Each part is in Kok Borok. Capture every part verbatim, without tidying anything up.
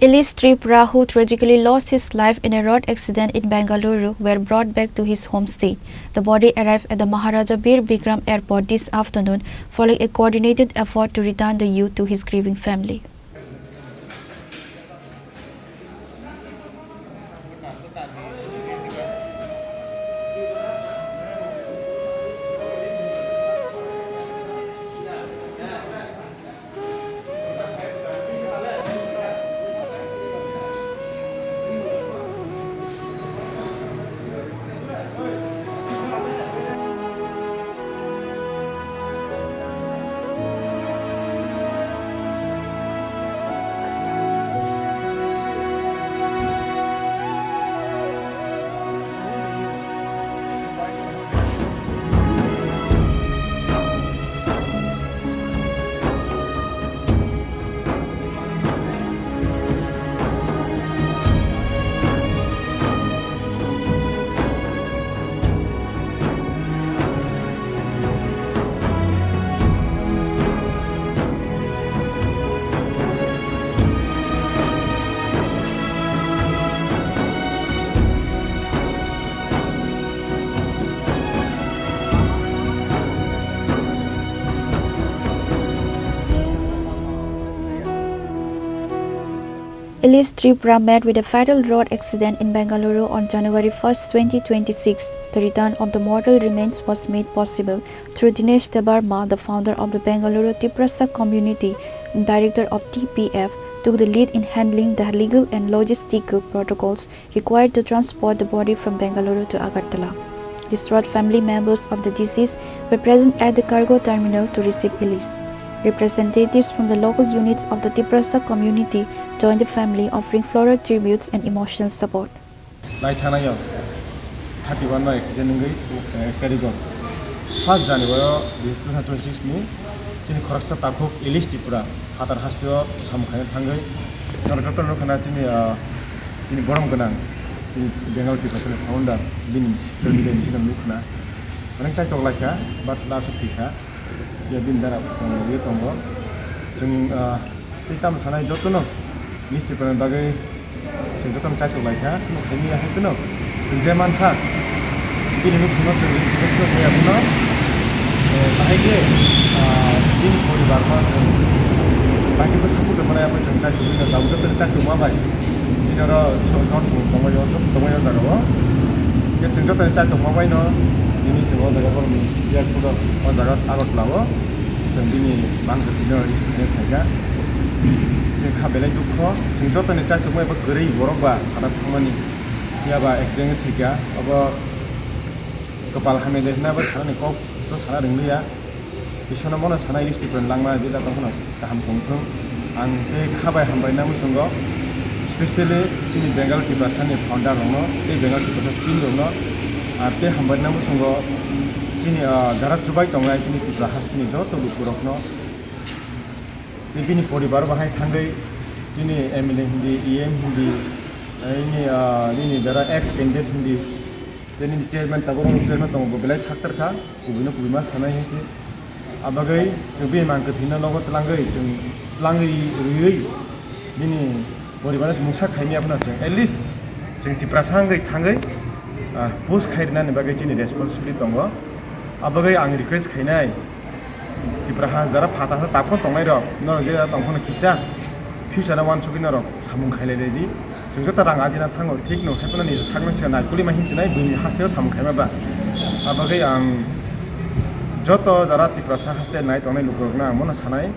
Elish Tripura, who tragically lost his life in a road accident in Bengaluru, were brought back to his home state. The body arrived at the Maharaja Bir Bikram Airport this afternoon following a coordinated effort to return the youth to his grieving family. Elish Tripura met with a fatal road accident in Bengaluru on January first, twenty twenty-six. The return of the mortal remains was made possible through Dinesh Debbarma, the founder of the Bengaluru Tiprasa community and director of T P F, took the lead in handling the legal and logistical protocols required to transport the body from Bengaluru to Agartala. Distraught family members of the deceased were present at the cargo terminal to receive Elish. Representatives from the local units of the Tiprasa community joined the family, offering floral tributes and emotional support. Lai thanaio thirty one no accident wngwi, eh, ek tarikh o first January o two thousand twenty six ni chini khoroksa takhuk Elish Tripura phatar hasteo samung khaina thangwi norok joto nukha na chini, ah, chini borom gwnang chini Bengal Tiprasa ni founder bini social media ni sino nukha na onek chaitok laikha but last o thwikha ya bini dara tongo ye tongo chwng, ah, Tei tamo sanai jotono newspaper ni bagwi chwng jotono chaitok lai kha, tamo khaimya hai phano chwng je mansa bini nukhungno chwng newspaper tok maya phano, eh, bahai khe, ah, bini poribar no chwng bahai khe bwsa buktui mwnai abo chwng chaitok wngkha, tabuk jotono chaitok ma bai chini oro so-, jon song tongmani o, joto tongmani o jaga o. Khe chwng jotono chaitok ma bai no tini chwng o jaga borokni airport o, o jaga Agartala o. Chwng bini bang kwthwino receive khaina phaikha. Chini kha belai dukho. Chwng jotoni chaitokma eba kwrwi borok ba khana thangmani. Phiya ba accident thwikha. Obo kwpal hamya de hwnwi abo sanani kok to sana rwngliya. Iswrano bono sana Elish Tripura ni langma je jatong phano kaham tongthwng. Ang tei kha bai hambai na muchungo, specially chini Bengal Tiprasa ni founder rokno tei Bengal Tiprasa team rokno, ah, tei hambai na muchungo chini, ah, jara chubai tongnai chini Tripura hasteni joto lukurokno tei bini poribar bahai thangwi chini M L A hindi, E M hindi, eh, ini, ah, nini jara ex candidate hindi, tei nini chairman tabuk chairman tongo bo belai saktar kha, kubuino kubui ma sanai hai se. Abagwi chwng bini mang kwthwino nogo twlangwi chwng twlangwi rwiwi bini poribarno chwng mungsa khaimya phano chwng at least chwng Tiprasa wngwi thangwi, ah, push khai rwnani bagwi chini responsibility tongo. Abagwi ang request khainai Tiprasa jara phatha taphano tongnai rok norok je tongphano kisa future o uansugwi norok samung khailai di. Chwng joto rang ajina thango, thik no, haiphano nini sakno se nai kulima hinchinai buini hasteo samung khaima ba. Abagwi ang joto jara Tiprasa haste nai tongnai lukurokno ang bono sanai,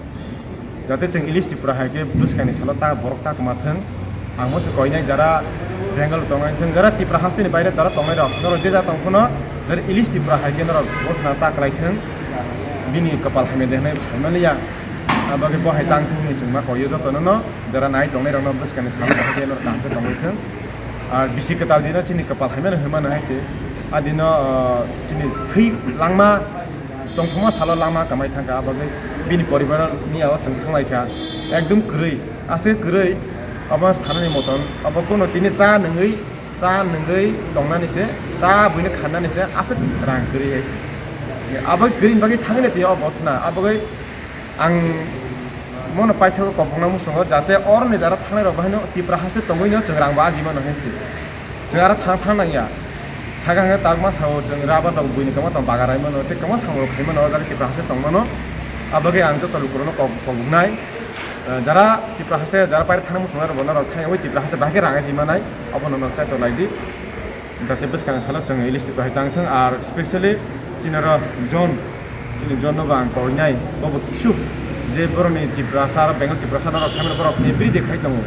jate chwng Elish Tripura hai khe bwskangni salo ta borok ta kwma thwng. Ang bo se koinai jara Bengal tongnai thwng, jara Tripura hasteni baire jara tongnai rok, norok je ja tong phano jara Elish Tripura hai khe norok bothana ta kwlai thwng, bini kwpal hamya de hwnwi sanmaliya. Abagwi bo hai tang thwngwi chwng ma koio jotono no. Jara nai tongnai rokno bwskangni salo bahai khe norok kaham khe tongwi thwng. Ah, bisi kwtal dino chini kwpal hamya no hwnmano hai se. A dino, ah, chini thwi langma tongthokma salo langma kamai thangkha, abagwi bini poribar ni abo chwng thanglaikha. Ekdum kwrwi, aswk kwrwi, abo sanani moton, abo kuno tini cha nungwi, cha nungwi tongnani se, cha buino khannani se, aswk rang kwrwi hai se. Abo kwrwini bagwi thangwi twi abo thwna, abagwi Ang Mono paithago kobokna muchungo, jate oroni jara thangnai rok bahino Tipra haste tongwino chwng rang bo aji mano hinsi. Chwng aro thang thang nangya. Saka hwnkhe tabuk ma sao chwng rubber rok buini kwma tong baga rai mano, tei kwma samung rok khai mano, o jaga Tipra haste tong mano. Abagwi ang joto lukurokno kok-, koboknai. Eh, jara Tipra haste, jara pairi thangna muchungnai rok bono rok thang yawi Tipra haste bahai khe rang aji manai, obono nok chai tong lai di. Jate bwskang salo chwng ilistri bai tang thung, ar specially chini oro John, chini John no bo ang koinai, bo bo kisuk je boroni Tiprasa aro Bengal Tiprasa norok samani borok every day khai tongo,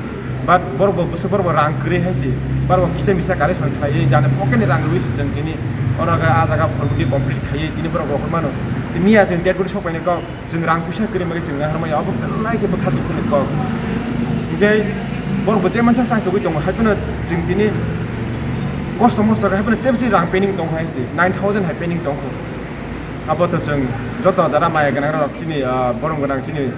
but borok bo bwswk borok bo rang kwrwi hai se, borok bo kisa misa kari song khlaiwi jani pocket ni rang rwi se chwng tini oro khe ah jaga form di complete khaiwi tini borok rohor mano, tini miya chwng date body sok painai kok. Chwng rang puisa kwrwi bagwi chwng naharmaya, obo belai khe bwkha dukhuni kok. Hinkhe borok bo je mansa chang togwi tongo, hai phano chwng tini kosto mosto khe hai phano tei bisi rang pending tongkha hai se, nine thousand hai pending tongkha. Abo to chwng joto jara maya gwnang rok chini, ah, borom gwnang chini,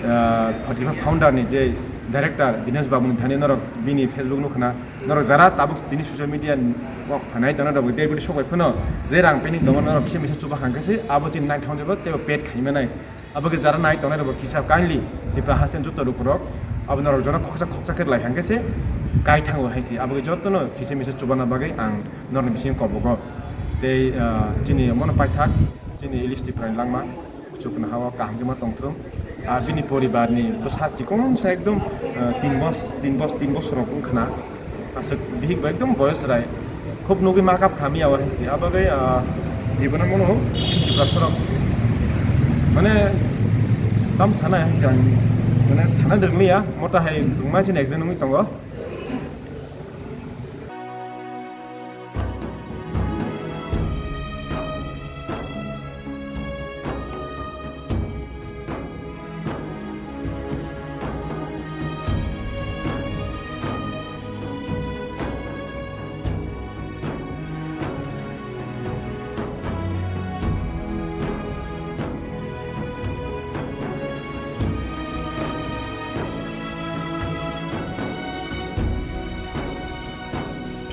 ah, Fortify founder ni je director Dinesh Babu ni thani norok bini Facebook nukha na. Norok jara tabuk tini social media o phanai tongna rok debut sok bai phano je rang pending tongo norok kisa misa chuba hang khe se abo chini nine thousand bo teibo paid khai manai. Abo khe jara nai tongnai rok bo kisa kindly Tipra haste joto lukurok abo norok jono khoksa khoksa khe lai hang khe se kai thango hai se abo khe jotono kisa misa chubana bagwi ang norokni bisingo kobogo. Tei, ah, chini omono paithak chini Ilis Tipra ni langma. Chuknoha o kaham khe ma tongthung. Ah, bini poribar ni bwsa chikon sa ekdom, ah, tin bos, tin bos, tin bosor rok wngkha na. Aswk bihik bo ekdom boyos rai. Khub nugwi makap kha miya o hai se. Abo khe, ah, jibon o mono Tiprasa rok mane tam sana hai se ang mane sana dwng liya. Mota hai wngma chini ekjon wngwi tongo.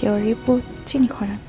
Pure Report, chini khorang.